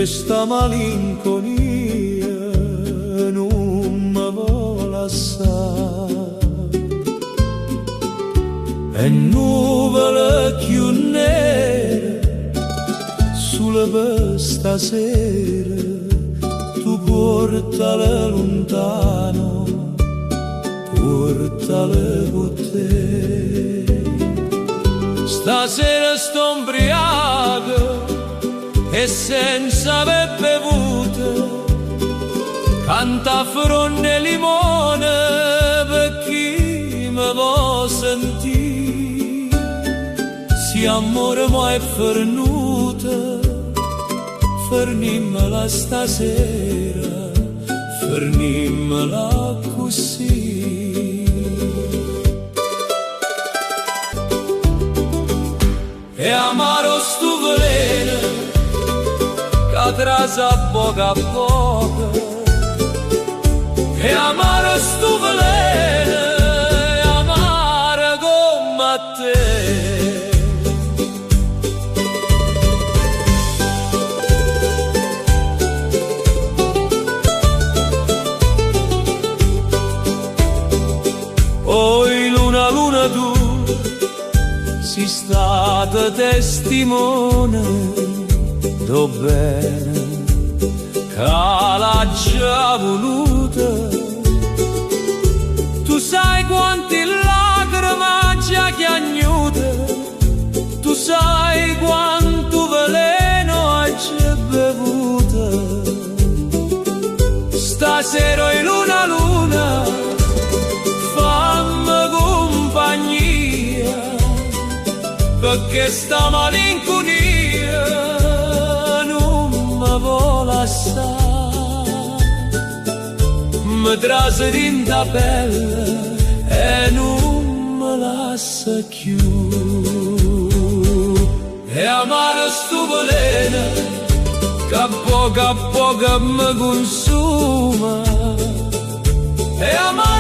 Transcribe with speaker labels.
Speaker 1: Chesta malinconia nun me vo' lassà. E nuvole cchiù nere sulo pe' stasera tu puortale luntano, puortale cu te. Stasera sto 'mbriaco e senza avé bevuto, canto a fronne 'e limone pe' chi me vo' sentì. Si ammore mo è fernuto, fernimmela stasera, fernimmela accussì. È amaro stu veleno ca trase a poco a poco. È amaro stu veleno, è amaro comme a te. Oi luna luna tu si stata testimone do bene ca l'aggia voluto. Tu sai quanti lacrime aggia chiagnuto, tu sai quanto veleno aggia bevuto. Stasera oi luna luna famme cumpagnia, pecché sta malincunia nun me vo' lassà. Me trase dint' 'a pelle e nun me lassa cchiù. È amaro stu veleno che a poco a poco me consuma. È amaro.